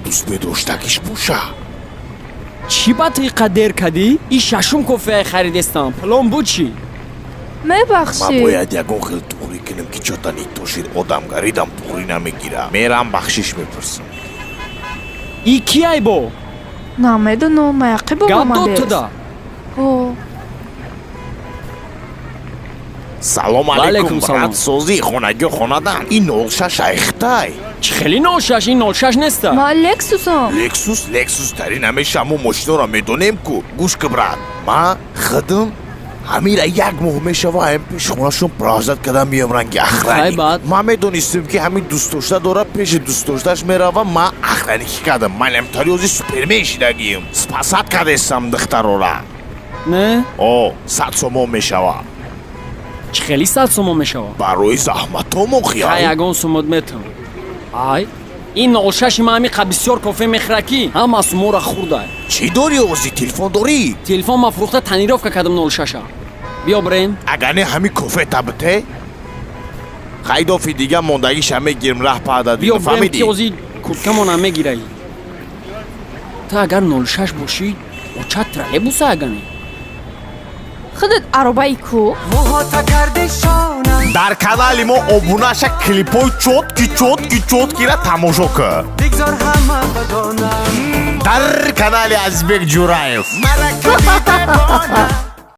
Дӯстмедоштагиш боша. Чӣ ба ту иқа дер кадӣ? И шашум кофеай харидестам, плон буд чӣ? Ман Мебахшӣ. бояд ягон хел туғрӣ кунем, ки чота нитошид, одамгаридам туғрӣ намегира. Мерам, бахшиш мепурсам. И кияй бо? Намедонам, маяқи Гап дод бобомадест. туда. Ҳо. Салом алейкум. Ваалайкум салом. Брат, созӣ, хонагиё хонадан? Ин 06 айхтай. Чӣ хеле 06? Ин 06 неста. Ман Лексусам. Лексус, Лексус тари намеша, мо мошиноро медонем ку. Гӯш ки, брат, ман худам ҳамира як моҳ мешава, ҳам пеши хонашон провожать кардам, меём ранги Хай, охранник. баъд? Ман медонистем, ки ҳамин дӯстдошта дора, пеши дӯстдошташ мерава. Ман охранникӣ кардам, ман лемтари ози супермен шидагием, спасать кардестам духтарора. Не. О, 100 сомон мешава. Чӣ хели 100 сомон мешава? Барои заҳматомо. Хай. Хиял. Ягон сумот метам. Ай, ин 06-и ман ҳамиқа бисёр кофе мехӯра, ки ҳама сумора хӯрдай. Чӣ дорӣ ози? Телефон дорӣ? Телефон ма фурӯхта, тонировка кардам 06-а. Биё, брем. Агар не, ҳамин кофета бите, хайдофи дига мондагиша мегирм, раҳ пада. Биё, брем. Фаҳмидӣ? Ки ози курткамона мегираи. Ту агар 06 бошӣ, оча троллейбуса агане. Худат аробаи ку. Дар канали мо обунаша, клипҳои чёткий, чёткий, чёткий ра тамошо кун дар канали Азизбек Ҷураев.